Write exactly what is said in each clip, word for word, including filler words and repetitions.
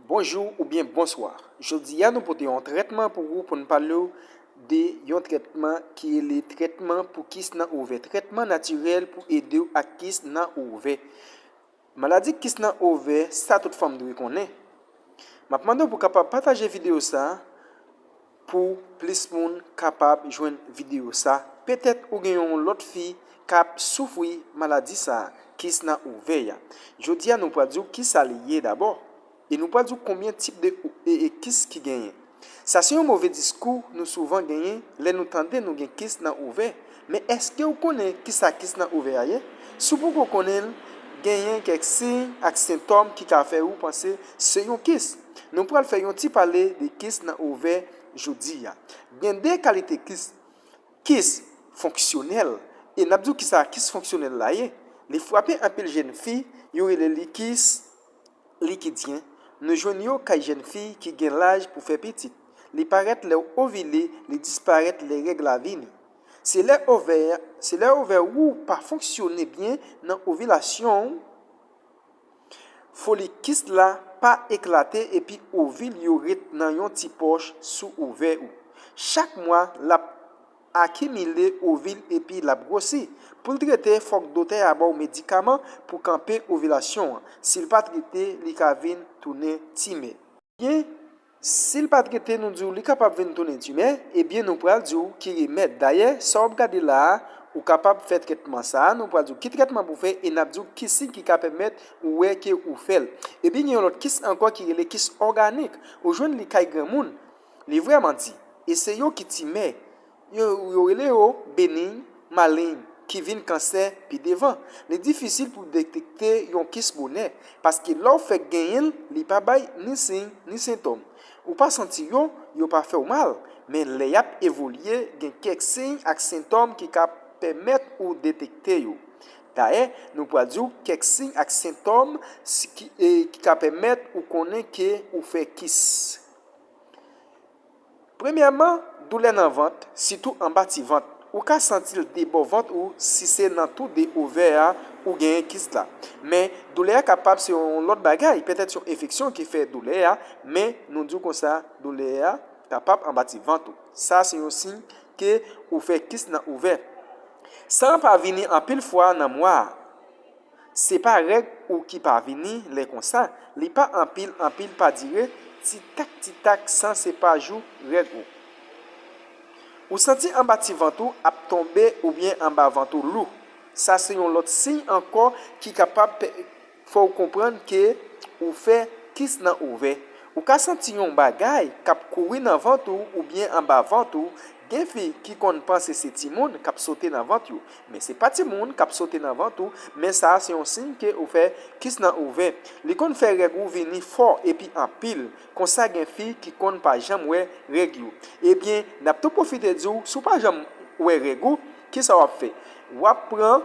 Bonjou oubyen bonswa. Jodi a, nou pote yon trètman pou ou, pou n pale w de yon trètman ki rele trètman pou kis nan ovè. Trètman natirèl pou ede w ak kis nan ovè. Maladi kis nan ovè, sa tout fanm dwe konnen. M ap mande w pou w kapab pataje videyo sa a pou plis moun kapab jwenn videyo sa. Petèt ou gen yon lòt fi k ap soufri maladi sa, kis nan ovè a. Jodi a, nou pral di w kisa li ye dabò. E nou pral di w konbyen tip de o- e, e kis ki genyen. Sa se yon move diskou nou souvan genyen lè nou tande nou gen kis nan ovè. Men èske w konnen kisa kis nan ovè a ye? Si w poko konnen l, genyen kèk siy ak sentòm ki ka fè ou panse se yon kis. Nou pral fè yon ti pale de kis nan ovè jodi a. Gen de kalite kis. Kis fonksyonèl. E n ap di w kisa kis fonksyonèl la ye. Li frape anpil jèn fi, yo rele li kis likidyen. Nou jwenn yo kay jèn fi ki gen laj pou fè pitit. Li parèt lè w ovile, li disparèt lè règ la vini. Se lè ovè, se lè ovè ou pa fonksyone byen nan ovilasyon w, folikis la pa eklate epi ovil yo ret nan yon ti pòch sou ovè ou. Chak mwa, l ap akimile ovil epi l ap gwosi. Pou l trete, fòk dotè a ba w medikaman pou kanpe ovilasyon an. Si l pa trete, li ka vin tounen timè. Ebyen, si l pa trete, nou di w li kapab vin tounen timè, ebyen, nou pral di w ki remèd. Dayè, sa w ap gade la a, ou kapab fè trètman sa a, nou pral di w ki trètman pou w fè e n ap di w ki siy ki ka pèmèt ou wè ke ou fè l. Ebyen, gen yon lòt kis ankò ki rele kis òganik. Ou jwenn li kay granmoun. Li vrèman di, e se yo ki timè. Yo, yo rele yo beniy, maliy, ki vin kansè pi devan. Li difisil pou detekte yon kis bonè, paske lè w fèk genyen l, li pa bay ni siy, ni sentòm. Ou pa santi yo, yo pa fè w mal, men lè y ap evolye, gen kèk siy ak sentòm ki ka pèmèt ou detekte yo. Dayè, nou pral di w kèk siy ak sentòm si- ki, e, ki ka pèmèt ou konnen ke ou fè kis. Premyèman, doulè nan vant, sitou anba ti vant. Ou ka santi l debò vant ou si se nan tou de ovè a ou genyen kis la. Men, doulè a kapab se yon lòt bagay, petèt yon enfeksyon ki fè doulè a, men nou di w konsa, doulè a kapab anba ti vant ou. Sa se yon siy ke ou fè kis nan ovè. San an pa vini anpil fwa nan mwa a. Se pa règ ou ki pa vini lè konsa, li pa anpil, anpil pa dire, ti tak, ti tak, san se pa jou règ ou. Ou santi anba ti vant ou ap tonbe oubyen anba vant ou lou. Sa se yon lòt siy ankò ki kapab pè- fè w konprann ke ou fè kis nan ovè. Ou ka santi yon bagay k ap kouri nan vant ou oubyen anba vant ou. Gen fi ki konn panse se timoun k ap sote nan vant yo. Men se pa timoun k ap sote nan vant ou, men sa a se yon siy ke ou fè kis nan ovè. Li konn fè règ ou vini fò epi anpil. Konsa gen fi ki konn pa janm wè règ yo. Ebyen, n ap tou pwofite di w, si w pa janm wè règ ou, kisa w ap fè? W ap pran,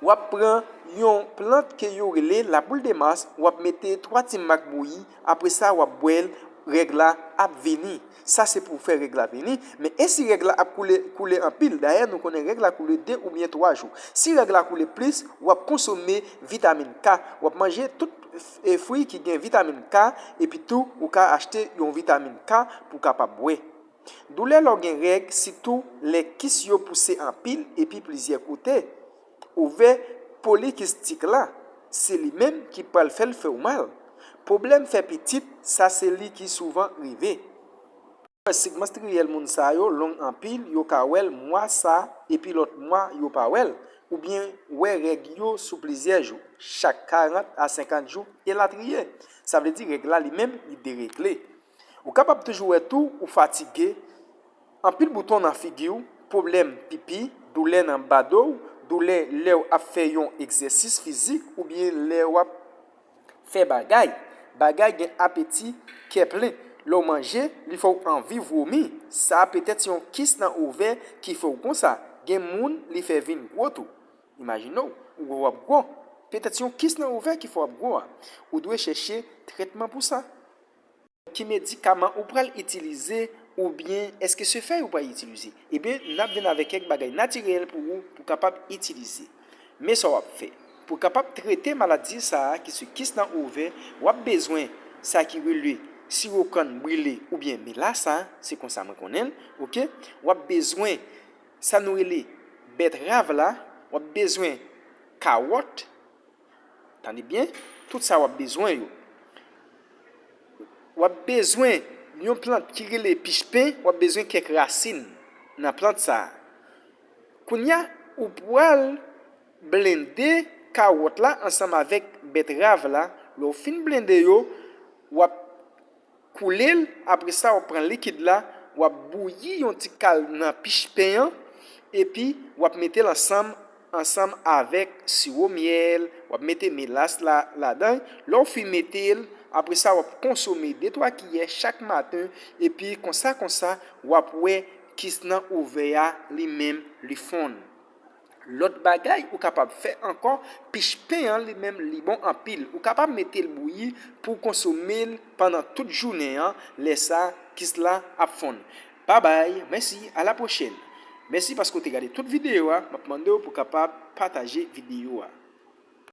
w ap pran yon plant ke yo rele laboul de mas, w ap mete twa ti mak bouyi, apre sa w ap bwè l, règ la ap vini. Sa se pou fè règ la vini. Men e si règ la ap koule, koule anpil? Dayè, nou konnen règ la koule de oubyen twa jou. Si règ la koule plis, w ap konsome vitamin K. W ap manje tout, e, fwi ki gen vitamin K, epi tou, ou ka achte yon vitamin K pou w kapab bwè. Doulè lè w gen règ, sitou lè kis yo pouse anpil epi plizyè kote. Ovè polikistik la, se li menm ki pral fè l fè w mal. Pwoblèm fè pitit, sa se li ki souvan rive. Wè sik manstriyèl moun sa yo long anpil, yo ka wè l mwa sa, epi lòt mwa yo pa wè l, oubyen wè règ yo sou plizyè jou, chak karant a senkant jou, elatriye. Sa vle di règ la li menm, li deregle. Ou kapab toujou wè tou ou fatige, anpil bouton nan figi w, pwoblèm pipi, doulè nan ba do w, doulè lè w ap fè yon egzèsis fizik oubyen lè w ap fè bagay. Bagay gen apeti, kè plen. Lè w manje, li fè w anvi vomi. Sa a petèt se yon kis nan ovè ki fè w konsa. Gen moun, li fè vin gwo tou. Imajine w, ou wè w ap gwo. Petèt se yon kis nan ovè ki fè w ap gwo a. Ou dwe chèche trètman pou sa. Ki medikaman ou pral itilize oubyen èske se fèy ou pral itilize? Ebyen, n ap vin avèk kèk bagay natirèl pou ou, pou w kapab itilize. Men sa w ap fè. Pou w kapab trete maladi sa a ki se kis nan ovè, w ap bezwen sa ki rele siwo kann brile oubyen melasa, se konsa mwen konnen l, oke? W ap bezwen sa nou rele bètrav la, w ap bezwen kawòt, tande byen, tout sa w ap bezwen yo. W ap bezwen yon plant ki rele pichpen, w ap bezwen kèk rasin nan plant sa a. Kounye a, ou pral blende kawòt la ansanm avèk bètrav la. Lè w fin blende yo, w ap koule l, apre sa, w ap pran likid la, w ap bouyi yon ti kal nan pichpen an, epi w ap mete l ansanm, ansanm avèk siwo myèl, w ap mete melas la ladan. Lè w fin mete l, apre sa, w ap konsome de twa kiyè chak maten, epi konsa, konsa, w ap wè kis nan ovè a, li menm, li fonn. Lòt bagay ou kapab fè ankò, pichpen an li menm li bon anpil. Ou kapab mete l bouyi pou w konsome l pandan tout jounen an, lè sa kis la ap fonn. Babay, mèsi, a la pwochèn. Mèsi paske w te gade tout videyo a, m ap mande w pou w kapab pataje videyo a.